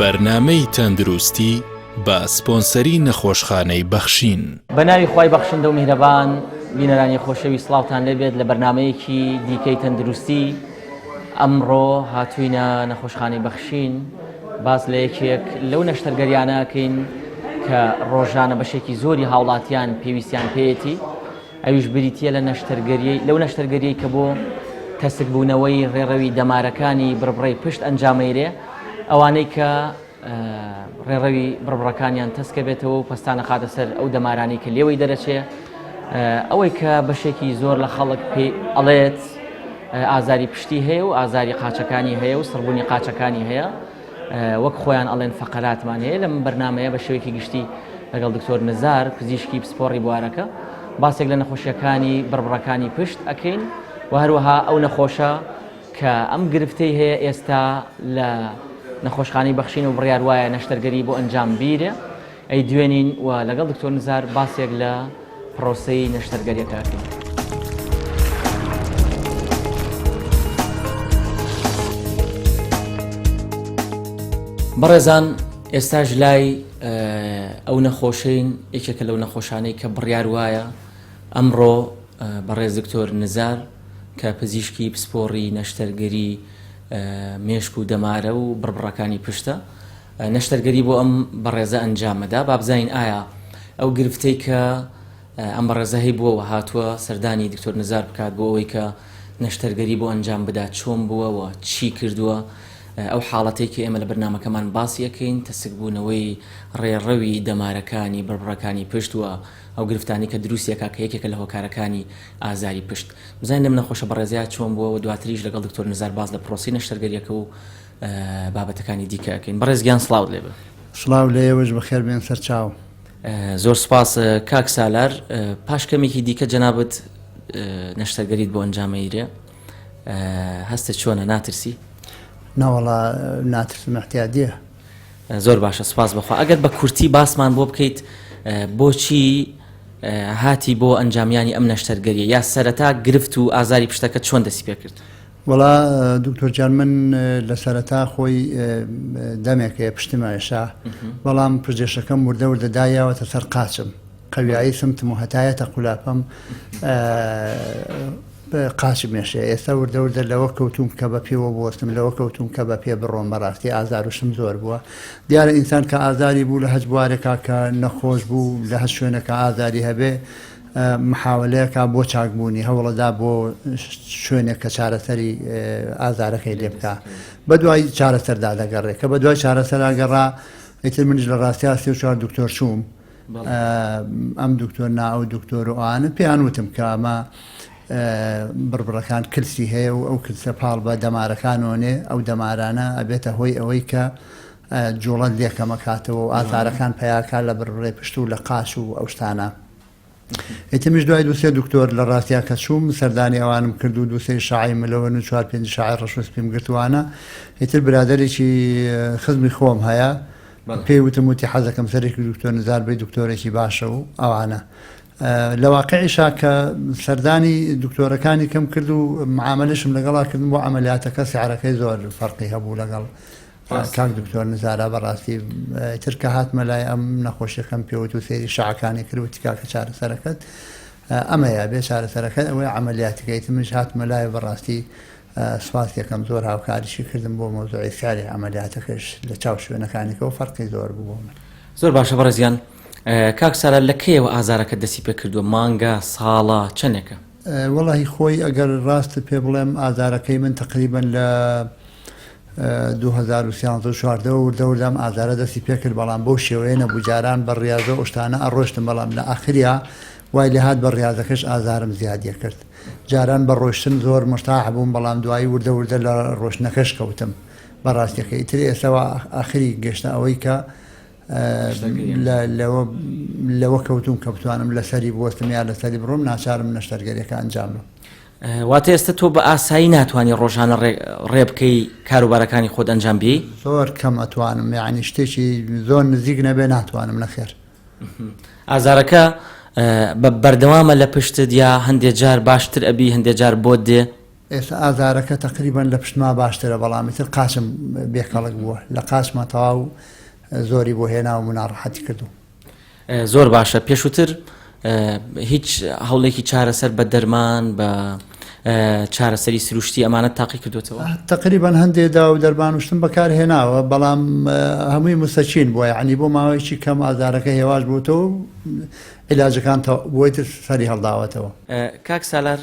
بەرنامەی تەندروستی بە سپۆنسەری نەخۆشخانەی بەخشین. بە ناوی خوای بەخشندە و میهرەبان بینەرانی خۆشەویست سڵاوتان لێبێت لە بەرنامەیەکی دیکەی تەندروستی ئەمڕۆ هاتوینە نەخۆشخانەی بەخشین باس لە یەکێک لەو نەشتەرگەریانە ئەکەین کە ڕۆژانە بەشێکی زۆری هاوڵاتیان پێویستیان پێیەتی ئەویش بریتییە لە نەشتەرگەریی لەو نەشتەرگەریەی کە بۆ تەسکبوونەوەی ڕێڕەوی دەمارەکانی بڕبڕەی پشت ئەنجامەیرێ ئەوانەی کە ڕێڕەوی بڕبڕەکانیان تەسکە بێتەوە و پەستانە خاتە سەر ئەو دەمارانەی کە لێوەی دەرەچێ ئەوەی کە بەشێکی زۆر لە خەڵک پێی ئەڵێت ئازاری پشتی هەیە و ئازاری قاچەکانی هەیە و سڕبوونی قاچەکانی هەیە وەک خۆیان ئەڵێن فەقەراتمان هەیە لەم بەرنمەیە بە شێوەیەکی گشتی لەگەڵ دکتۆر نزار پزیشکی پسپۆڕی بوارەکە باسێک لە نەخۆشیەکانی بڕبڕەکانی پشت ئەکەین و هەروەها ئەو نەخۆشە کە ئەم گرفتەی هەیە ئێستا لە نەخۆشخانەی بەخشین و بڕیار وایە نەشتەرگەری بۆ ئەنجام بیرێ ئەی دوێنین و لەگەڵ دکتۆر نزار باسێک لە پرۆسەی نەشتەرگەریەکە ئەکەین. بەڕێزان ئێستاش لای ئەو نەخۆشەین یەکێکە لەو نەخۆشانەی کە بڕیار وایە ئەمڕۆ بەڕێز دکتۆر نزار کە پزیشکی پسپۆڕی نەشتەرگەری مێشک و دەمارە و بڕبڕەکانی پشتە نەشتەرگەری بۆ ئەم بەڕێزە ئەنجامەدا با بزانین ئایا ئەو گرفتەی کە ئەم بەڕێزە هەیبووە و هاتووە سەردانی دکتۆر نزار بکات بۆ ئەوەی کە نەشتەرگەری بۆ ئەنجام بدات چۆن بووە و چی کردووە ئەو حاڵەتەی کە ئێمە لە بەرنامەکەمان باسی ئەکەین تەسکبوونەوەی ڕێڕەوی دەمارەکانی بڕبڕەکانی پشت و ئەو گرفتانەی کە دروستی ئەکا کە یەکێکە لە هۆکارەکانی ئازاری پشت بزانین لەم نەخۆشە بەڕێزەیا چۆن بووە و دواتریش لەگەڵ دکتۆر نزار باس لە پرۆسەی نەشتەرگەریەکە و بابەتەکانی دیکە ئەکەین بەڕێز گیان سڵاوت لێ بێ. سڵاو لە ئێوەش بەخێر بێن سەرچاو. زۆر سوپاس کاک سالار پاش کەمێکی دیکە جەنابت نەشتەرگەریت بۆ ئەنجامەیرێ هەستت چۆنە ناترسی؟ ناوەڵا ناترسم احتیادیە. زۆر باشە سوپاس بەخوا ئەگەر بە کورتی باسمان بۆ بکەیت بۆچی هاتی بۆ ئەنجامیانی ئەم نەشتەرگەریە یا سەرەتا گرفت و ئازاری پشتەکە چۆن دەستی پێکرد؟ وەڵا دکتۆر جان من لە سەرەتا خۆی دەمێک هەیە پشتم ئێشا بەڵام پرجێشەکەم وردە وردە دایاوەتە سەر قاچم قەویایی سمتم و هەتایەتە قولاپەم قاچم ێشێ ئێستا وردە وردە لەوە کەوتوم کە بە پێوە بوەستم لەوە کەوتوم کە بە پێ بڕۆم بەڕاستی ئازاروشم زۆر بووە دیارە ئینسان کە ئازاری بوو لە هەچ بوارێکا کە نەخۆش بوو لە هەر شوێنەکە ئازاری هەبێ محاوەلەیەکە بۆ چاکبوونی، هەوڵەدا بۆ شوێنێک کە چارەسەری ئازارەکەی لێ بکا بەدوای چارەسەردا دەگەڕێ کە بەدوای چارەسەرا گەڕا ئیتر منیش لە ڕاستیا سێ و چوار دکتۆر چووم ئەم دکتۆر نا ئەو دکتۆر و ئەوانە پێیان وتم کە ئەمە بڕبڕەکان کلسی هەیە و ئەو کلسە پاڵ بە دەمارەکانەوە نێ ئەو دەمارانە ئەبێتە هۆی ئەوەی کە جوڵەت لێ کەمەکاتەوە و ئازارەکان پیاکە لە بڕبڕەی پشت و لە قاچ و ئەو شتانە. ئیتر منیش دوای دوو سێ دکتۆر لە ڕاستیا کە چووم سەردانی ئەوانم کرد و دوو سێ شاعی ملەوەن و چوار پێنج شاعی ڕەش و سپیم گرتوانە ئیتر برادەرێکی خزمی خۆم هەیە پێی وتم وتی حەزەکەم سەرێکی دکتۆر نزار بی دکتۆرێکی باشە و ئەوانە لە واقعیشا کە سەردانی دکتۆرەکانی کەم کرد و معاملشم لەگەڵا کردم بۆ عملیاتەکە سعرەکەی زۆر فەرقی هەبوو لەگەڵ کاک دکتۆر نزارا بەڕاستی ئیتر کە هاتمە لای ئەم نەخۆشیەکەم پێوت و سەیری شعەکانی کرد وتی کاکە چارەسەرەکەت ئەمەیە بێ چارەسەرەکەت ئەوەی عەمەلیاتەکە ئیتر منیش هاتمە لای بەڕاستی سوپاس دەکەم زۆر هاوکاریشی کردم بۆ مەوزوعی سعری عەمەلیاتەکەش لە چاو شوێنەکانیکەوە فەرقی زۆر بوو بۆ من. زۆر باشە بەڕێزیان کاک سالار لە کەیەوە ئازارەکەت دەستی پێ کردووە مانگە ساڵە چەندێکە؟ وەڵاهی خۆی ئەگەر ڕاستت پێ بڵێم ئازارەکەی من تەقریبەن لە 2013 و 14 وردە وردە ئەم ئازارە دەستی پێکرد بەڵام بەو شێوەیە نەبوو جاران بە ڕیازە و شتانە ئەڕۆشتم بەڵام لە ئاخریا وای لێهات بە ڕیازەکەش ئازارم زیادیە کرد جاران بە ڕۆشتن زۆر مرتاح بووم بەڵام دوایی وردە وردە لە ڕۆشتنەکەش کەوتم بەڕاستیەکەی ئیتر ئێستا وا ئاخری گەشتە ئەوەی کە لەوە کەوتوم کە بتوانم لەسەری بوەستم یا لەسەری بڕۆم ناچارم نەشتەرگەریەکە ئەنجام بم. واتە ئێستا تۆ بە ئاسایی ناتوانی ڕۆژانە ڕێ بکەی کاروبارەکانی خۆت ئەنجام بیەی؟ زۆر کەم ئەتوانم یانی شتێکی زۆر نزیک نەبێ ناتوانم نەخێر. ئازارەکە بە بەردەوامە لە پشتت یا هەندێ جار باشتر ئەبی هەندێ جار بۆت دێ؟ ئێستا ئازارەکە تەقریبەن لە پشتما باشترە بەڵام ئیتر قاچم بێ کەڵک بووە لە قاچما تەواو زۆری بۆ هێناوم و ناڕەحەتی کردووم. زۆر باشە پێشووتر هیچ هەوڵێکی چارەسەر بە دەرمان بە چارەسەری سروشتی ئەمانە تاقی کردوێتەوە؟ تقریبان هەندێ دا و دەرمان وشتم بەکار هێناوە بەڵام هەمووی مسەچین بووە یعنی بۆ ماوەیەکی کەم ئازارەکە هێواش بووتەوە عیلاجەکان بۆی تر سەری هەڵداوەتەوە. کاک سالار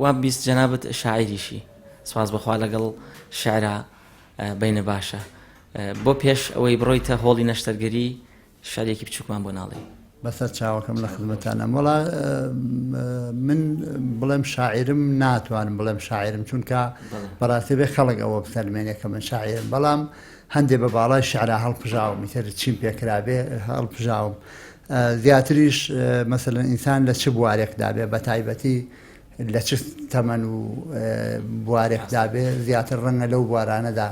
وام 20 جەنابت شاعیریشی سواز بەخوا لەگەڵ شعرا بینە باشە بۆ پێش ئەوەی بڕۆیتە هۆڵی نەشتەرگەری شعرێکی بچووکمان بۆ ناڵێی؟ بەسەر چاوەکەم لە خزمەتانم. وەڵا من بڵێم شاعیرم ناتوانم بڵێم شاعیرم چونکە بەڕاستی بێ خەڵک ئەوە بسەلمێنێ کە من شاعیرم بەڵام هەندێ بە باڵای شعرا هەڵپژاوم ئیتر چیم پێکرابێ هەڵپژاوم زیاتریش مەسەلەن ئینسان لە چ بوارێکدا بێ بە تایبەتی لە چ تەمەن و بوارێکدا بێ زیاتر ڕەنگە لەو بوارانەدا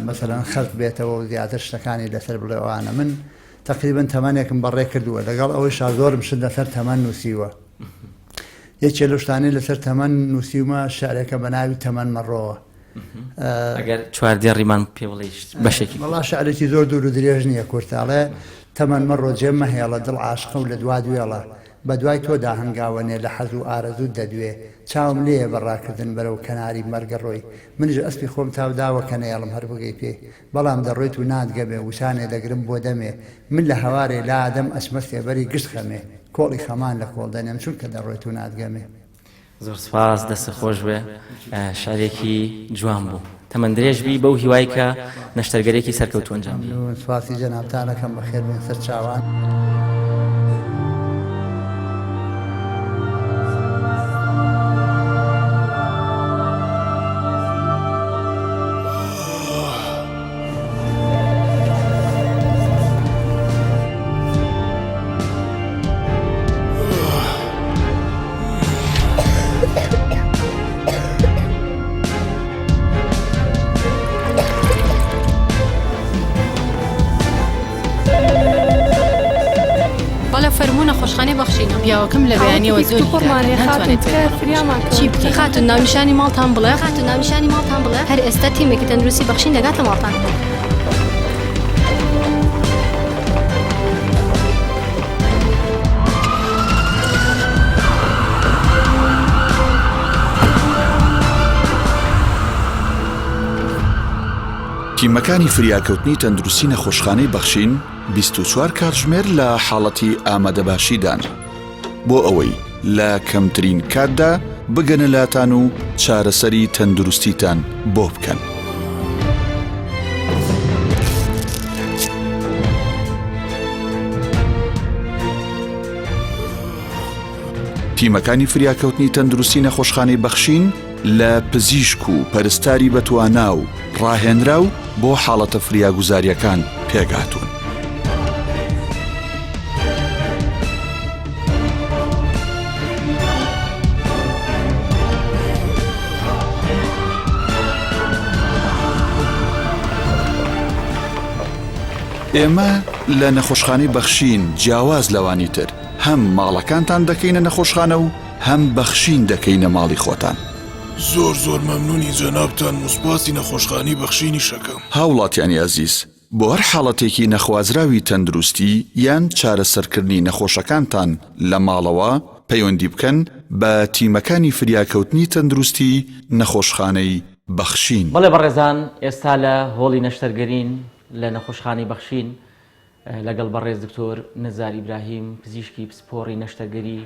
مەسەلەن خەست بێتەوە و زیاتر شتەکانی لەسەر بڵێ ئەوانە من تقریبا تەمەنێکم بەڕێ کردووە لەگەڵ ئەوەی شا زۆرم شت لەسەر تەمەن نووسیوە یەکێ لەو شتانەی لەسەر تەمەن نووسیومە شعرێکە بە ناوی تەمەن مەڕۆوە ئەگەر چوار دێڕیمان پێ بڵێ بەشێکی وەڵا شعرێکی زۆر دوور و درێژ نییە کورتاڵێ تەمەن مەڕۆ جێ مەهێڵە دڵ عاشقە و لە دوا دوێڵە بە دوای تۆدا هەنگاوەنێ لە حەز و ئارەزووت دەدوێ چاوم لێیە بە ڕاکردن بەرەو کەناری مەرگە ڕۆی منیش ئەسپی خۆم تاو داوە کە نەیەڵم هەر بگەی پێی بەڵام دەڕۆیت و ناتگەمێ وچانێ دەگرم بۆ دەمێ من لە هەوارێ لادەم ئەچمە سێبەری گشت خەمێ کۆڵی خەمان لە کۆڵ دەنێم چونکە دەڕۆیت و ناتگەمێ. زۆر سپاس دەستت خۆش بێ شعرێکی جوان بوو تەمەن درێژ بی بەو هیوای کە نەشتەرگەرێکی سەرکەوتوو ئەنجام بدەی. مەمنون سپاسی جەنابتان ئەکەم بەخێر بێن سەر چاوان. بەڵێ فەرموو نەخۆشخانەی بەخشینە پیاوەکەم لە بەیانیەوە زۆر چی بکەین خاتون ناونیشانی ماڵتان بڵێ خاتون ناونیشانی ماڵتان بڵێ هەر ئێستا تیمێکی تەندروستی بەخشین دەگاتە ماڵتان. تیمەکانی فریاکەوتنی تەندروستی نەخۆشخانەی بەخشین 24 کاتژمێر لە حاڵەتی ئامادەباشیدان بۆ ئەوەی لە کەمترین کاتدا بگەنە لاتان و چارەسەری تەندروستیتان بۆ بکەن. تیمەکانی فریاکەوتنی تەندروستی نەخۆشخانەی بەخشین لە پزیشک و پەرستاری بەتوانا و ڕاهێنراو بۆ حاڵەتە فریاگوزارییەکان پێکهاتوون. ئێمە لە نەخۆشخانەی بەخشین جیاواز لەوانی تر هەم ماڵەکانتان دەکەینە نەخۆشخانە و هەم بەخشین دەکەینە ماڵی خۆتان. زۆر زۆر مەمنونی جەنابتانم و سوپاسی نەخۆشخانەی بەخشینیش ئەکەم. هاوڵاتیانی ئەزیز بۆ هەر حاڵەتێکی نەخوازراوی تەندروستی یان چارەسەرکردنی نەخۆشەکانتان لە ماڵەوە پەیوەندی بکەن بە تیمەکانی فریاکەوتنی تەندروستی نەخۆشخانەی بەخشین. بەڵێ بەڕێزان ئێستا لە هۆڵی نەشتەرگەرین لە نەخۆشخانەی بەخشین لەگەڵ بەڕێز دکتۆر نزار ئیبراهیم پزیشکی پسپۆڕی نەشتەرگەری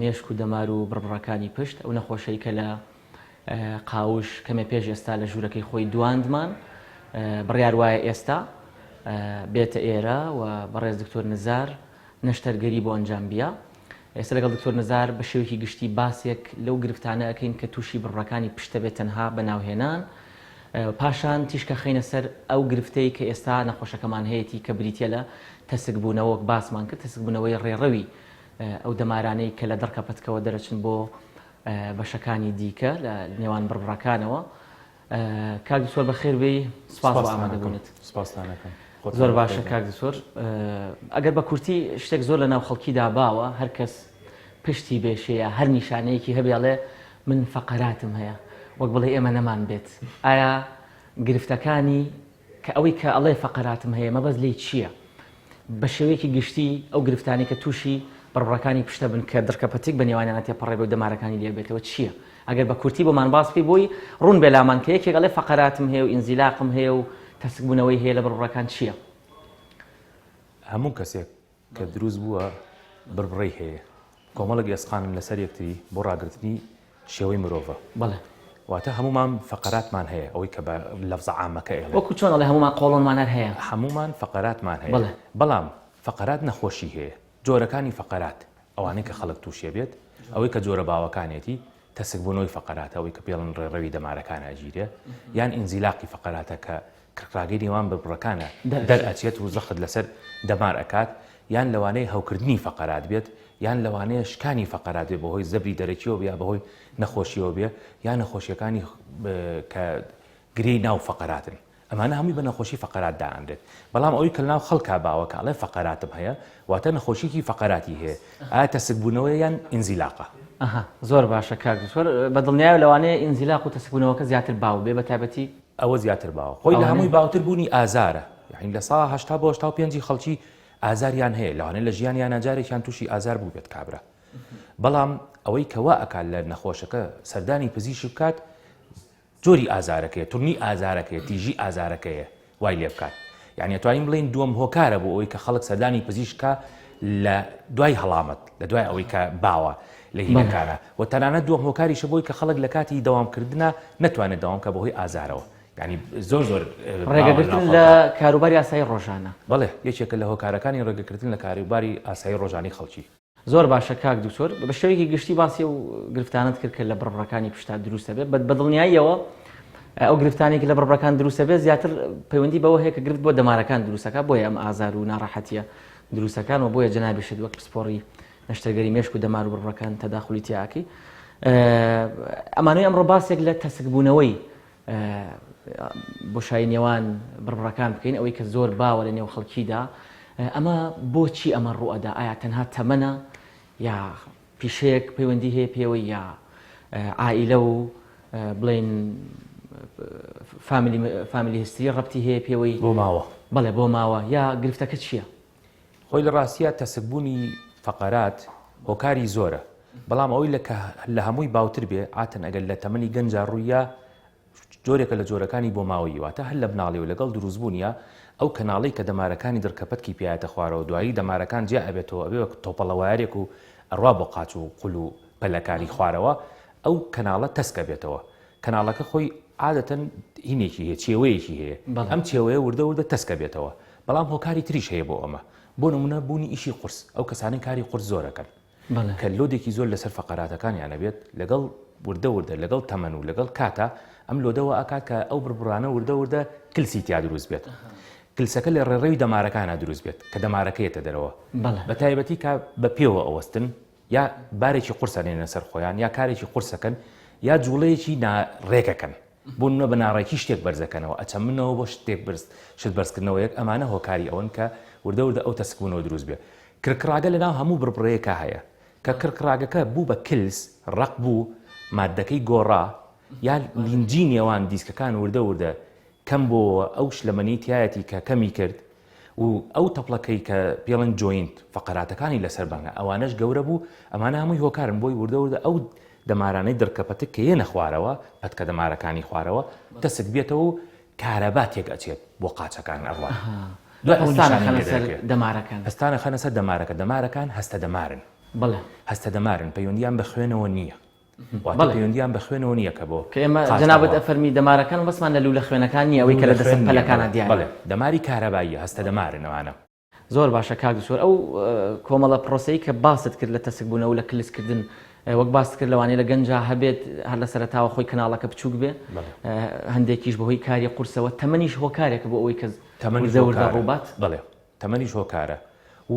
مێشک و دەمار و بڕبڕەکانی پشت ئەو نەخۆشەی کە لە قاوش کەمێ پێش ئێستا لە ژوورەکەی خۆی دواندمان بڕیار وایە ئێستا بێتە ئێرە و بەڕێز دکتۆر نزار نەشتەرگەری بۆ ئەنجام بیا ئێستا لەگەڵ دکتۆر نزار بە شێوەیەکی گشتی باسێک لەو گرفتانە ئەکەین کە تووشی بڕبڕەکانی پشتە بێت تەنها بە ناوهێنان پاشان تیشکە خەینە سەر ئەو گرفتەی کە ئێستا نەخۆشەکەمان هەیەتی کە بریتە لە تەسکبوونەوە وەک باسمان کرد تەسکبوونەوەی ڕێڕەوی ئەو دەمارانەی کە لە دڕکە پەتکەوە دەرەچن بۆ بەشەکانی دیکە لە نێوان بڕبڕەکانەوە کاک دکتۆر بەخێر بێی سپاس بۆ ئامادەبوونت. سپاستان ئەکەم. زۆر باشە کاک دکتۆر ئەگەر بە کورتی شتێک زۆر لە ناو خەڵکیدا باوە هەر کەس پشتی بێشێ یا هەر نیشانەیەکی هەبێ ئەڵێ من فەقەراتم هەیە وەک بڵێ ئێمە نەمان بێت ئایا گرفتەکانی کە ئەوەی کە ئەڵێ فەقەراتم هەیە مەبەست لێی چییە؟ بە شێوەیەکی گشتی ئەو گرفتانەی کە تووشی بڕبڕەکانی پشتە بن کە دڕکە پەتک بە نێوانیانە تێپەڕێ بێ و دەمارەکانی لێ بێتەوە چییە؟ ئەگەر بە کورتی بۆمان باس بکەی بۆی ڕوون بێ لامان کە یەکێک ئەڵێ فەقەراتم هەیە و ئینزیلاقم هەیە و تەسکبوونەوەی هەیە لە بڕبڕەکان چییە؟ هەموو کەسێک کە دروست بووە بڕبڕەی هەیە کۆمەڵێک ئێسقانن لەسەر یەکتری بۆ ڕاگرتنی شێوەی مرۆڤە. بەڵێ. واتە هەموومان فەقەراتمان هەیە ئەوەی کە بە لەفزە عامەکە ئێڵێن. وەکو چۆن ئەڵێ هەموومان قۆڵۆنمان هەر هەیە. هەموومان فەقەراتمان هەیە. بەڵێ. بەڵام فەقەرات نەخۆشی هەیە. جۆرەکانی فەقەرات ئەوانەی کە خەڵک تووشێ بێت ئەوەی کە جۆرە باوەکانێتی تەسکبوونەوەی فەقەراتە ئەوەی کە پێڵن ڕێڕەوی دەمارەکان ئەگیرێ یان ئینزیلاقی فەقەراتە کە کڕکڕاگەی نێوان بڕبڕەکانە دەرئەچێت و زەخت لەسەر دەمار ئەکات، یان لەوانەیە هەوکردنی فەقەرات بێت، یان لەوانەیە شکانی فەقەرات بێت بەهۆی زەبری دەرەکیەوە بێ یا بەهۆی نەخۆشیەوە بێ، یا نەخۆشیەکانی کە گرێی ناو فەقەراتن. ئەمانە هەمووی بە نەخۆشی فەقەرات دائەنرێت. بەڵام ئەوەی کە لەناو خەڵکا باوە کە ئەڵێ فەقەراتم هەیە، واتە نەخۆشیەکی فەقەراتی هەیە. ئایا تەسکبوونەوەیە یان ئینزیلاقە؟ ئەها زۆر باشە کاک دکتۆر، بە دڵنیایەوە لەوانەیە ئینزیلاق و تەسکبوونەوەکە زیاتر باو بێ بە تایبەتی ئەوە زیاتر باوە. خۆی لە هەمووی باوتر بوونی ئازارە. یانی لە سا 80 بۆ 85 ی خەڵکی ئازاریان هەیە. لەوانەیە لە ژیانیانا جارێکیان تووشی ئازار بووبێت کابرا. بەڵام ئەوەی کە وا ئەکات لە نەخۆشەکە سەردانی پزیشک بکات جۆری ئازارەکەیە، تونی ئازارەکەیە، تیژی ئازارەکەیە وای لێ بکات. یانی ئەتوانین بڵێین دووەم هۆکارە بۆ ئەوەی کە خەڵک سەردانی پزیشک کا لە دوای هەڵامەت لە دوای ئەوەی کە باوە لە هینەکانە و تەنانەت دووەم هۆکاریشە بۆی کە خەڵک لە کاتی دەوامکردنا نەتوانێت دەوام کە بەهۆی ئازارەوە یعنی زۆر زۆر ڕێگەگرتن لە کاروباری ئاسایی ڕۆژانە. بەڵێ یەکێکە لە هۆکارەکانی ڕێگەکردن لە کاروباری ئاسایی ڕۆژانەی خەڵکی. زۆر باشە کاک دکتۆر بە شێوەیەکی گشتی باسی ئەو گرفتانەت کرد کە لە بڕبڕەکانی پشتا دروست دەبێت بە دڵنیاییەوە ئەو گرفتانێک لە بڕبڕەکان دروست دەبێت زیاتر پەیوەندی بەوە هەیە کە گرفت بۆ دەمارەکان دروستەکە بۆیە ئەم ئازار و ناڕەحەتیە دروستەکان و بۆیە جەنابیشت وەک پسپۆڕی نەشتەرگەری مێشک و دەمار و بڕبڕەکان تەداخلی تیاکی ئەمانەی ئەمڕۆ باسێک لە تەسکبوونەوەی بۆشایی نێوان بڕبڕەکان بکەین ئەوەی کە زۆر باوە لە نێو خەڵکیدا ئەمە بۆچی ئەمە ڕوئەدا ئایا تەنها تەمەنە یا پیشەیەک پەیوەندی هەیە پێوەی یا عائیلە و بڵین family family history ڕەبتی هەیە پێوەی بۆ ماوە بەڵێ بۆ ماوە یا گرفتەکە چییە؟ خۆی لە ڕاستیا تەسکبوونی فەقەرات هۆکاری زۆرە بەڵام ئەوەی لە کە لە هەمووی باوتر بێ عاتەن ئەگەر لە تەمەنی گەنجا ڕوویا جۆرێکە لە جۆرەکانی بۆماوەیی واتە هەر لە مناڵی و لەگەڵ دروستبوونیا ئەو کەناڵەی کە دەمارەکانی دڕکەپەتکی پیایەتە خوارەوە دوایی دەمارەکان جیا ئەبێتەوە ئەبێ وەک تۆپەڵە وایەرێک و ئەڕوا بۆ قاچ و قول و پەلەکانی خوارەوە ئەو کەناڵە تەسک ئەبێتەوە کەناڵەکە خۆی عادەتەن هینێکی هەیە چێوەیەکی هەیە ئەم چێوەیە وردە وردە تەسک ئەبێتەوە بەڵام هۆکاری تریش هەیە بۆ ئەمە بۆ نمونە بوونی ئیشی قورس ئەو کەسانەی کاری قورس زۆرەکەن کە load ێکی زۆر لەسەر فەقەراتەکانیان ئەبێت لەگەڵ وردە وردە لەگەڵ تەمەن و لەگەڵ کاتا ئەم load ە وا ئەکات کە ئەو بڕبڕانە وردە وردە کلسی تیا دروست بێت کلسەکە لە ڕێڕەوی دەمارەکانە دروست بێت کە دەمارەکەیەتە دەرەوە بە تایبەتی کە بە پێوە ئەوەستن یا بارێکی قورسە نێنە سەر خۆیان یا کارێکی قورسەکەن یا جوڵەیەکی ناڕێکەکەن بۆ نمونە بە ناڕێکی شتێک بەرزەکەنەوە ئەچەمنەوە بۆ شتێک بەرز شت بەرزکردنەوەیەک ئەمانە هۆکاری ئەوەن کە وردە وردە ئەو تەسکبوونەوە دروست بێ کرکڕاگە لەناو هەموو بڕبڕەیەکا هەیە کە کرکڕاگەکە بوو بە کلس ڕەق بوو ماددەکەی گۆڕا یا لینجی نێوان دیسکەکان وردە وردە کەم بۆوە ئەو شلەمەنی تیایەتی کە کەمی کرد و ئەو تەپڵەکەی کە پێڵن joint فەقەراتەکانی لەسەر بەنگە ئەوانەش گەورە بوو ئەمانە هەمووی هۆکارن بۆی وردە وردە ئەو دەمارانەی دڕکە پەتک کە یەنە خوارەوە پەتکە دەمارەکانی خوارەوە تەسک بێتەوە و کارەبا تێک ئەچێت بۆ قاچەکان ئەڕوات دوای ئەوە پەستان نیشانەی ئەخەنە لێ سەر دەرەکەوێت دەمارەکان. پەستان ئەخەنە سەر دەمارەکە دەمارەکان هەستە دەمارن بەڵێ. هەستە دەمارن پەیوەندیان بە خوێنەوە نییە واتە بەڵێ. پەیوەندیان بە خوێنەوە نییە کە بۆ کە ئێمە قاچ جەنابت ئەڕوا. ئەفەرمی دەمارەکان مەبەستمان لە لوولە خوێنەکان نییە ئەوەی کە لوولە لە دەستە خوێن نییە پەلەکانا بەڵێ دیارە. بەڵێ دەماری کارەباییە هەستە دەمارن ئەوانە. زۆر باشە کاک دکتۆر ئەو کۆمەڵە پرۆسەی کە باست کرد لە تەسک بوونەوە و لە کلس کردن وەک باست کرد لەوانەیە لە گەنجا هەبێت هەر لە سەرەتاوە خۆی کەناڵەکە بچووک بێ هەندێکیش بەهۆی کاری قورسەوە تەمەنیش هۆکارێکە بۆ ئەوەی کە تەمەنیش وردە وردە هۆکارە ڕووبات. بەڵێ تەمەنیش هۆکارە و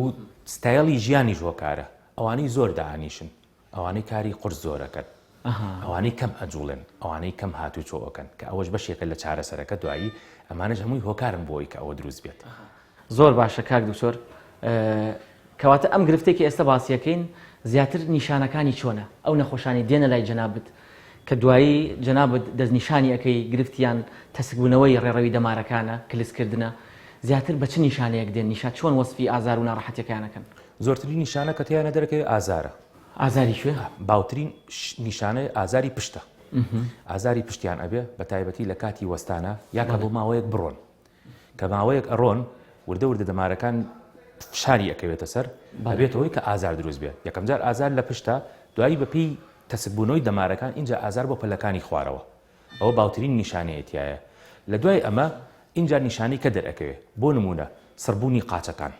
ستایڵی ژیانیش هۆکارە ئەوانەی زۆر دائەنیشن ئەوانەی کاری قورس زۆر ئەکەن، ئەوانەی کەم ئەجوڵێن، ئەوانەی کەم هاتوچۆ ئەکەن، کە ئەوەش بەشێکە لە چارەسەرەکە دوایی، ئەمانەش هەمووی هۆکارن بۆ ئەوەی کە ئەوە دروست بێت. زۆر باشە کاک دکتۆر کەواتە ئەم گرفتەی کە ئێستا باسی ئەکەین زیاتر نیشانەکانی چۆنە؟ ئەو نەخۆشانەی دێنە لای جەنابت. کە دوایی جەنابت دەستنیشانی ئەکەی گرفتیان تەسکبوونەوەی ڕێڕەوی دەمارەکانە، کلسکردنە، زیاتر بە چ نیشانەیەک دێن، نیشا چۆن وەسفی ئازار و ناڕەحەتیەکەیان ئەکەن؟ زۆرترین نیشانە کە تێیانە دەرەکەوێ ئازارە. ئازاری کوێ؟ باوترین نیشانە ئازاری پشتە. ئازاری پشتیان ئەبێ بە تایبەتی لە کاتی وەستانە یا کە بۆ ماوەیەک بڕۆن. کە ماوەیەک ئەڕۆن وردە وردە دەمارەکان فشاری ئەکەوێتە سەر ئەبێتە هۆی کە ئازار دروست بێ. یەکەم جار ئازار لە پشتە دوایی بە پێی تەسکبوونەوەی دەمارەکان ئینجا ئازار بۆ پەلەکانی خوارەوە. ئەوە باوترین نیشانەیە تیایە. لە دوای ئەمە ئینجا نیشانەی کە دەرئەکەوێ. بۆ نموونە سڕبوونی قاچەکان.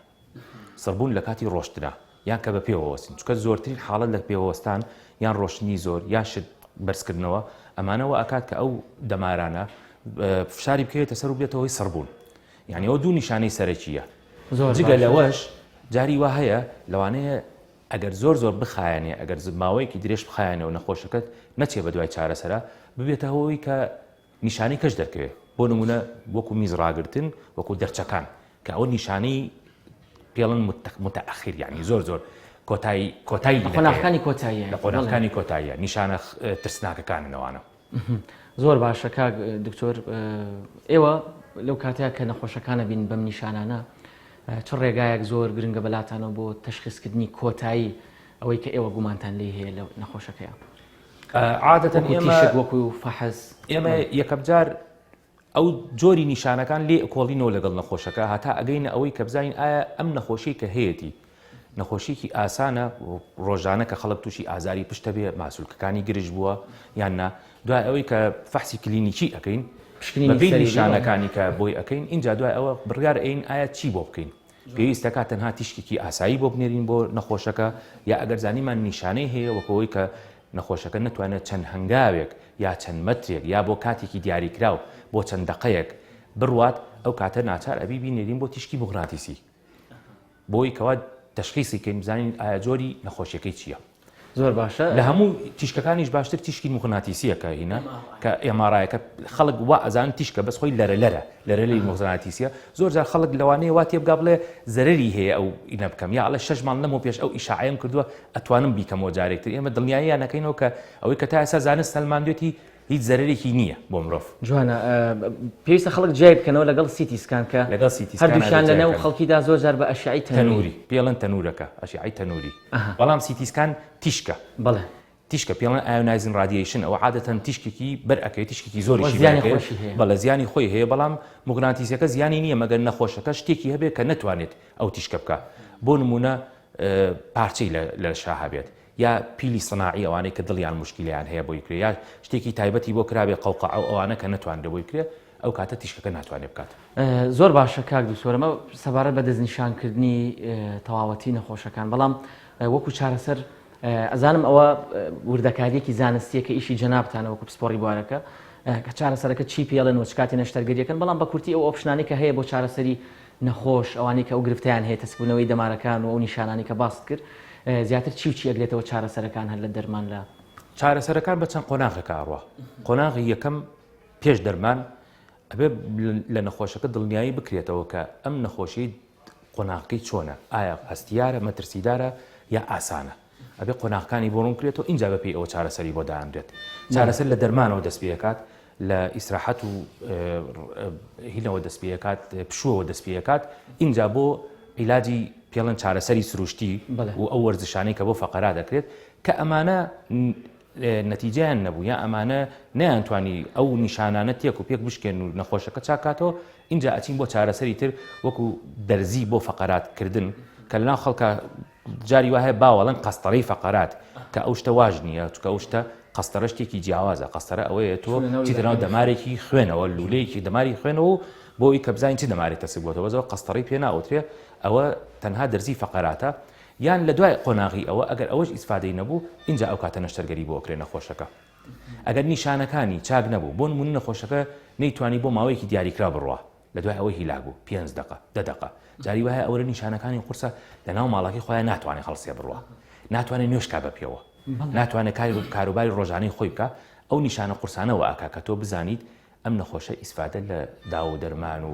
سڕبوون لە کاتی ڕۆشتنا یان کە بە پێوە وەستین. چونکە زۆرترین حاڵەت لە پێوە وەستان یان ڕۆشتنی زۆر یان شت بەرزکردنەوە ئەمانە وا ئەکات کە ئەو دەمارانە فشاری بکەوێتە سەر و بێتە هۆی سڕبوون. یانی ئەوە دوو نیشانەی سەرەکییە. جگە لەوەش جاری وا هەیە لەوانەیە ئەگەر زۆر زۆر بخایەنێ، ئەگەر ماوەیەکی درێژ بخایەنێ و نەخۆشەکەت نەچێ بە دوای چارەسەرا، ببێتە هۆی کە نیشانەی کەش دەرکەوێ. بۆ نموونە وەکوو میز ڕاگرتن، وەکوو دەرچەکان، کە ئەوە نیشانەی پێڵن متأخر یانی زۆر زۆر کۆتایی کۆتایی لە قۆناغەکانی کۆتاییە. لە قۆناغەکانی کۆتاییە، نیشانە ترسناکەکانن ئەوانە. زۆر باشە کاک دکتۆر، ئێوە لەو کاتەیە کە نەخۆشەکانە بین بەم نیشانانە چ ڕێگایەک زۆر گرنگە بەلاتانەوە بۆ تەشخیصکردنی کۆتایی ئەوەی کە ئێوە گومانتان لێی هەیە لە نەخۆشەکەیان؟ عادەتەن ئێمە وەکو فەحس ئێمە یەکەمجار ئەو جۆری نیشانەکان لێ ئەکۆڵینەوە لەگەڵ نەخۆشەکە هەتا ئەگەینە ئەوەی کە بزانین ئایا ئەم نەخۆشیەی کە هەیەتی نەخۆشیەکی ئاسانە ڕۆژانە کە خەڵک تووشی ئازاری پشتە بێ ماسولکەکانی گرژ بووە یان نا دوای ئەوەی کە فەحسی کلینیکی ئەەکەین بەپێی نیشانەکانی کە بۆی ئەەکەین اینجا دوای ئەوە بڕیار ئەین ئایا چی بۆ بکەین پێویستەکە تەنها تیشکێکی ئاسایی بۆ بنێرین بۆ نەخۆشەکە یا ئەگەر زانیمان نیشانەی هەیە وەکەوەی کە نەخۆشەکە نەتوانێت چەند هەنگاوێک یا چەند مەترێک یا بۆ کاتێکی دیاریکراو بۆ چەند دەقەیەک بڕوات ئەو کاتە ناچار ئەبی بینێرین بۆ تیشکی موغناتیسی بۆی کەوا تەشخیسی کەین بزانین ئایا جۆری نەخۆشیەکەی چییە. زۆر باشە لە هەموو تیشکەکانیش باشتر تیشکی موغناتیسیە کە هینا کە MRI ەکە خەڵک وا ئەزان تیشکە بەس خۆی لەرە لەرە لەرە لەری موغناتیسیە زۆر جار خەڵک لەوانەیە وا تێبگا بڵێ زەرەری هەیە ئەو ئینە بکەم یا ئەڵێ شەش مانگ لەمەو پێش ئەو ئیشاعەیەم کردووە ئەتوانم بیکەمەوە جارێک تر ئێمە دڵنیاییان ئەکەینەوە کە ئەوەی کە تا ئێستا زانست سەلماندوێتی هیچ زەرەرێکی نییە بۆ مرۆڤ. جوانە پێویستە خەڵک جیای بکەنەوە لەگەڵ CT scan کە لەگەڵ CT scan هەردووکیان لەنێو خەڵکیدا زۆر جار بە ئەشعەی تەنووری پێڵەن تەنوورەکە ئەشعەی تەنووری بەڵام CT scan تیشکە بەڵێ تیشکە پێڵەن ionizing radiation ئەوە عادەتەن تیشکێکی بەر ئەکەوێت تیشکێکی زۆریشی بەر ئەکەوێت بەڵێ زیانی خۆی هەیە بەڵام موگناتیسیەکە زیانی نییە مەگەر نەخۆشەکە شتێکی هەبێت کە نەتوانێت ئەو تیشکە بکە بۆ نمونە پارچەی لە شا هەبێت یا پیلی سناعی ئەوانەی کە دڵیان مشکلیان هەیە بۆی کرێ یا شتێکی تایبەتی بۆ کرابێ قەوقە ئەو ئەوانە کە نەتوانرێ بۆی کرێ ئەو کاتە تیشکەکە ناتوانێت بکات. زۆر باشە کاک دکتۆر ئەمە سەبارەت بە دەستنیشانکردنی تەواوەتی نەخۆشەکان بەڵام وەکو چارەسەر ئەزانم ئەوە وردەکاریەکی زانستیە کە ئیشی جەنابتانە وەکو پسپۆڕی بوارەکە کە چارەسەرەکە چی پێڵێن و چ کاتێ نەشتەرگەریەکەن بەڵام بە کورتی ئەو option انەی کە هەیە بۆ چارەسەری نەخۆش ئەوانەی کە ئەو گرفتیان هەیە تەسکبوونەوەی دەمارەکان و ئەو نیشانانی کە باست کرد زیاتر چی و چی ئەگرێتەوە چارەسەرەکان هەر لە دەرمان لە چارەسەرەکان بە چەند قۆناغێکە ئەڕوا قۆناغی یەکەم پێش دەرمان ئەبێ لە نەخۆشەکە دڵنیایی بکرێتەوە کە ئەم نەخۆشی قۆناغەکەی چۆنە ئایا هەستیارە مەترسیدارە یا ئاسانە ئەبێ قۆناغەکانی بۆ ڕوون کرێتەوە ئینجا بەپێی ئەوە چارەسەری بۆ دانرێت چارەسەر لە دەرمانەوە دەست پێکات لە ئیسراحەت و هینەوە دەست پێکات پشووەوە دەست پێکات ئینجا بۆ عیلاجی پێڵەن چارەسەری سروشتی و ئەو وەرزشانەی کە بۆ فەقەرا دەکرێت کە ئەمانە نەتیجەیان نەبوو یا ئەمانە نەیانتوانی ئەو نیشانانە تێک و پێک بشکێن و نەخۆشەکە چاکاتەوە ئینجا ئەچین بۆ چارەسەری تر وەکو دەرزی بۆ فەقەرات کردن کە لەناو خەڵکە جاری وا هەیە باوەڵن قەستەرەی فەقەرات کە ئەو شتە واش نییە چکە ئەو شتە قەستەرە شتێکی جیاوازە قەستەرە ئەوەیە تۆ چیتە ناو دەمارێکی خوێنەوە لولەیەکی دەماری خوێنەوە و بۆی کە بزانین چ دەمارێک تەسک بۆتەوە زۆر قەستەڕی پێ ناوترێ ئەوە تەنها دەرزی فەقەراتە یان لە دوای قۆناغی ئەوە ئەگەر ئەوەش ئیسفادەی نەبوو ئینجا ئەو کاتە نەشتەرگەری بۆ ئەکرێ نەخۆشەکە ئەگەر نیشانەکانی چاک نەبوو بۆ نمونە نەخۆشەکە نەیتوانی بۆ ماوەیەکی دیاریکراو بڕوا لە دوای ئەوەی هیلاک بوو پێنج دەقە دە دەقە جاری وایە ئەوەرە نیشانەکانی قورسە لە ناو ماڵەکەی خۆیان ناتوانێت هەڵسێ بڕوا ناتوانێت نوێژکا بە پێوە ناتوانێت کاری کاروباری ڕۆژانەی خۆی بکە ئەو نیشانە قورسانەوە ئاکا کە تۆ بزانیت ئەم نەخۆشە ئیسفادە لە داو و دەرمان و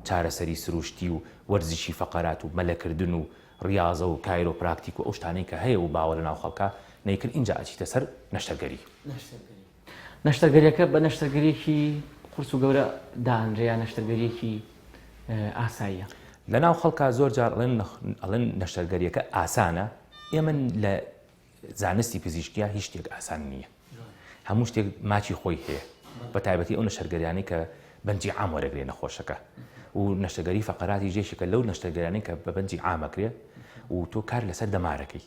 چارەسەری سروشتی و وەرزشی فەقەرات و مەلەکردن و ڕیاضە و کایرۆپراکتیک و ئەو شتانەی کە هەیە و باوە لەناو خەڵکا نەیکرد ئینجا ئەچیتە سەر نەشتەرگەری. نەشتەرگەری. نەشتەرگەریەکە بە نەشتەرگەریەکی قورس و گەورە دانرێ یا نەشتەرگەریەکی ئاساییە؟ لەناو خەڵکا زۆر جار ئەڵێن ئەڵێن نەشتەرگەریەکە ئاسانە، ئێمە لە زانستی پزیشکیا هیچ شتێک ئاسان نییە، هەموو شتێک ماچی خۆی هەیە، بە تایبەتی ئەو نەشتەرگەریانەی کە بەنجی عام وەرەگرێ نەخۆشەکە و نەشتەرگەری فەقەراتیش یەکێکە لەو نەشتەرگەریانەی کە بە بەنجی عامەکرێ و تۆ کار لەسەر دەمارەکەی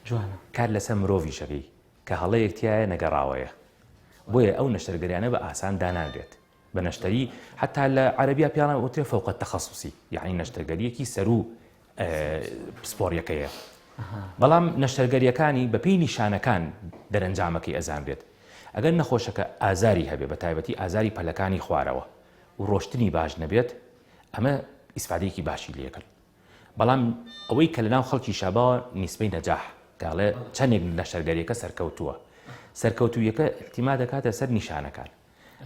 جوانە کار لەسەر مرۆڤیشەکەی کە هەڵەیەک تیایە نەگەڕاوەیە بۆیە ئەو نەشتەرگەریانە بە ئاسان دانانرێت بە نەشتەری حتا لە عەربیا پیاڵان وترێ فوق تەخەسوسی یعنی نەشتەرگەریەکی سەرو پسپۆڕیەکەیە بەڵام نەشتەرگەریەکانی بەپێی نیشانەکان دەرەنجامەکەی ئەزانرێت ئەگەر نەخۆشەکە ئازاری هەبێ بە تایبەتی ئازاری پەلەکانی خوارەوە و ڕۆشتنی باش نەبێت ئەمە ئیسفادەیەکی باشی لەکەن بەڵام ئەوەی کە لەناو خەڵکیشا باوە نیسبەی نەجاح کە ئەڵێ چەندێک نەشتەرگەریەکە سەرکەوتووە سەرکەوتوویەکە ئیعتیماد دەکاتە سەر نیشانەکان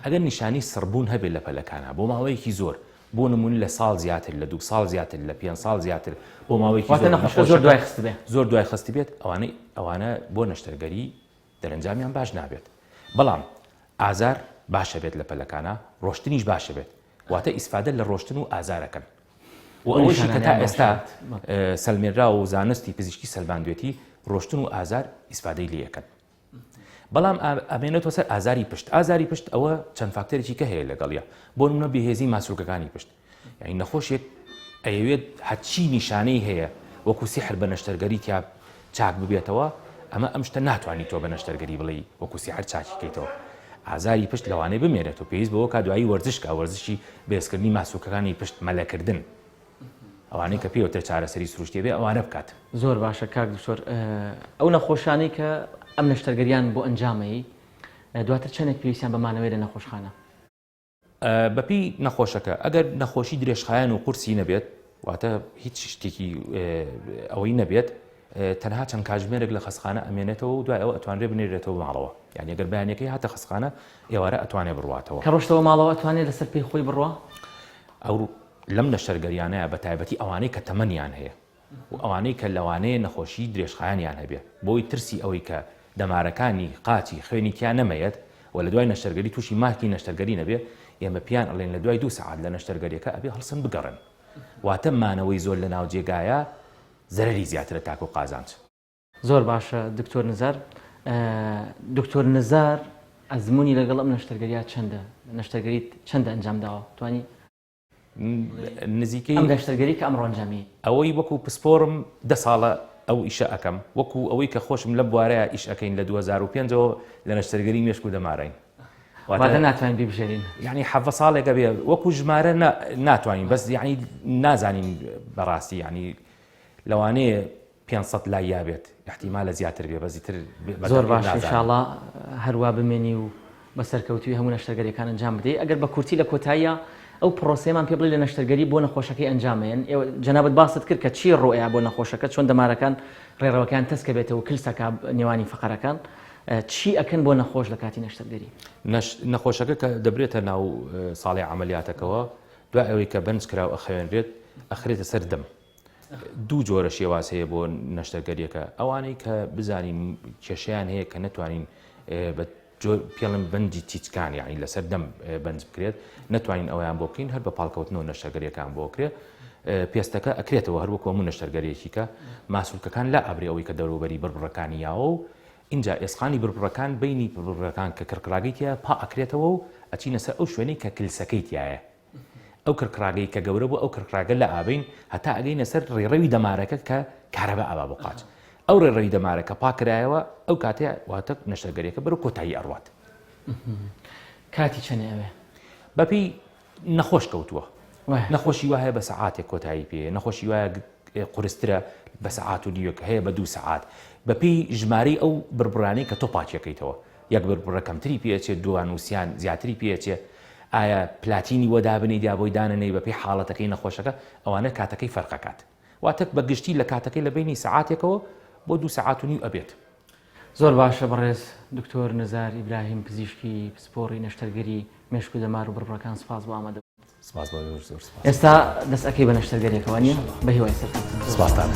ئەگەر نیشانی سڕبوون هەبێت لە پەلەکانە بۆ ماوەیەکی زۆر بۆ نمونە لە ساڵ زیاتر لە دوو ساڵ زیاتر لە پێنج ساڵ زیاتر بۆ ماوەیەکی واتە زۆر نەخۆشەکە زۆر دوای خستبێ زۆر دوای خستبێت ئەوانەی ئەوانە بۆ نەشتەرگەری دەرەنجامیان باش نابێت بەڵام ئازار باشە بێت لە پەلەکانە ڕۆشتنیش باشە بێت واتە ئیسفادە لە ڕۆشتن و ئازارەکەن و ئەوەشی کە تا ئێستا سەلمێنراوە و زانستی پزیشکی سەلماندوێتی ڕۆشتن و ئازار ئیسفادەی لێ ئەکەن بەڵام ئەمێنێتەوە سەر ئازاری پشت ئازاری پشت ئەوە چەند فاکتەرێکی کە هەیە لەگەڵیە بۆ نمونە بێهێزی ماسولکەکانی پشت یعنی نەخۆشێک ئەیەوێت هەرچی نیشانەی هەیە وەکو سیحر بە نەشتەرگەری تیا چاک ببێتەوە ئەمە ئەم شتە ناتوانانی تۆ بە نەشتەرگەری بڵێی وەکو سیحر چاکی کەیتەوە ئازاری پشت لەوانەیە بمێنێتەوە پێویست بەوە کا دوایی وەرزش کا وەرزشی بەهێزکردنی ماسولکەکانی پشت مەلەکردن ئەوانەی کە پێوترێت چارەسەری سروشتی بێ ئەوانە بکات. زۆر باشە کاک دکتۆر ئەو نەخۆشانەی کە ئەم نەشتەرگەریان بۆ ئەنجامەی دواتر چەندێک پێویستیان بە مانەوەی لە نەخۆشخانە؟ بەپێی نەخۆشەکە ئەگەر نەخۆشی درێژخایەن و قورسی نەبێت واتە هیچ شتێکی ئەوەی نەبێت تەنها چەند کاژمێرێک لە خەستخانە ئەمێنێتەوە و دوای ئەوە ئەتوانرێ بنێرێتەوە ماڵەوە یعنی ئەگەر بەیانەکەی هاتە خەستخانە ئێوارە ئەتوانێ بڕواتەوە کە ڕۆشتەوە ماڵەوە ئەتوانێت لەسەر پێی خۆی بڕوا؟ ئەو لەم نەشتەرگەریانەیە بە تایبەتی ئەوانەی کە تەمەنیان هەیە و ئەوانەی کە لەوانەیە نەخۆشیی درێژخایەنیان هەبێ بۆی ترسی ئەوەی کە دەمارەکانی قاچی خوێنی تیا نەمەیەت و لە دوای نەشتەرگەری تووشی ماکی نەشتەرگەری نەبێ، ئێمە پێیان ئەڵێین لە دوای دوو سەعات لە نەشتەرگەریەکە ئەبێ هەڵسن بگەڕێن. واتە مانەوەی زۆر لە ناو جێگایە زەرەری زیاترە تاکو قازانج. زۆر باشە دکتۆر نزار. دکتۆر نزار ئەزموونی لەگەڵ ئەم نەشتەرگەریە چەندە؟ نەشتەرگەریت چەندە ئەنجام داوە؟ توانی نزیکەی ئەم نەشتەرگەری کە ئەمڕۆ ئەنجامی. ئەوەی وەکو پسپۆڕم دە ساڵە ئەو ئیشە ئەکەم، وەکو ئەوەی کە خۆشم لەم بوارەیا ئیش ئەکەین لە 2005 ەوە لە نەشتەرگەری مێشک و دەماراین. واتە ناتوانین بیبژێرین. یعنی حەڤە ساڵێک ئەبێ وەکو ژمارە ناتوانین بەس یعنی نازانین بەڕاستی یعنی لەوانەیە 500 لای یابێت احتیمالە زیاتر بێ بەس ئیتر زۆر باش ئینشاڵا هەروا بمێنی و بە سەرکەوتووی هەموو نەشتەرگەریەکان ئەنجام بدەی ئەگەر بە کورتی لە کۆتاییا ئەو پرۆسەیەمان پێ بڵێ لە نەشتەرگەری بۆ نەخۆشەکەی ئەنجامەیەن ئێوە جەنابت باست کرد کە چی ڕوئیا بۆ نەخۆشەکە چۆن دەمارەکان ڕێڕەوەکان تەسکە بێتەوە کلسەکە نێوانی فقرەکان چی ئەکەن بۆ نەخۆش لە کاتی نەشتەرگەری؟ نەخۆشەکە کە دەبرێتە ناو ساڵی عملیاتەکەوە دوای ئەوەی کە بەنج کرا و ئەخەوێنرێت ئەخرێتە سەر دەم دوو جۆرە شێواز هەیە بۆ نەشتەرگەریەکە ئەوانەی کە بزانین کێشیان هەیە کە نەتوانین بە پێڵم بەنجی تیچکان یعنی لەسەر دەم بەنج بکرێت نەتوانین ئەویان بۆ بکەین هەر بە پاڵکەوتنەوە نەشتەرگەریەکان بۆ کرێ پێستەکە ئەکرێتەوە هەر وەکو هەموو نەشتەرگەریەکی کە ماسولکەکان لا ئەبرێ ئەوەی کە دەوروبەری بڕبڕەکانی یاوە و ئینجا ئێسقانی بڕبڕەکان بینی بڕبڕەکان کە کڕکڕاگەی تیا پا ئەکرێتەوە و ئەچینە سەر ئەو شوێنەی کە کلسەکەی تایە ئەو کڕکڕاگەی کە گەورە بوو ئەو کڕکڕاگە لە ئابین هەتا ئەگەینە سەر ڕێڕەوی دەمارەکە کە کارەبا ئەبا بۆ قاچ ئەو ڕێڕەوی دەمارە کە پاکرایەوە ئەو کاتێ واتە نەشتەرگەریەکە بەرەو کۆتایی ئەڕوات. کاتی چەنێ ئەوێ؟ بەپێی نەخۆش کەوتووە نەخۆشی وا هەیە بە سەعاتێک کۆتایی پێ نەخۆشی وایە قورسترە بە سەعات و نیوێک هەیە بە دوو سەعات بەپێی ژمارەی ئەو بڕبڕانەی کە تۆ پاکیەکەیتەوە یەک بڕبڕە کەمتری پێچێت دووان وسیان زیاتری پێچێ ئایا پلاتینی بۆ دابنێیت یا بۆی دانەنێی بەپێی حاڵەتەکەی نەخۆشەکە ئەوانە کاتەکەی فەرقەکات واتە بە گشتی لە کاتەکەی لە بینی سەعاتێکەوە بۆ دوو سەعات و نیو ئەبێت. زۆر باشە بەڕێز دکتۆر نزار ئیبراهیم پزیشکی پسپۆڕی نەشتەرگەری مێشک و دەمار و بڕبڕەکان سپاس بۆ ئامادە سپاس بۆ زۆر زۆر سپاس. ئێستا دەست ئەکەی بە نەشتەرگەریەکەوە نیە؟ بە هیوای سەرکەوتن. سپاستان.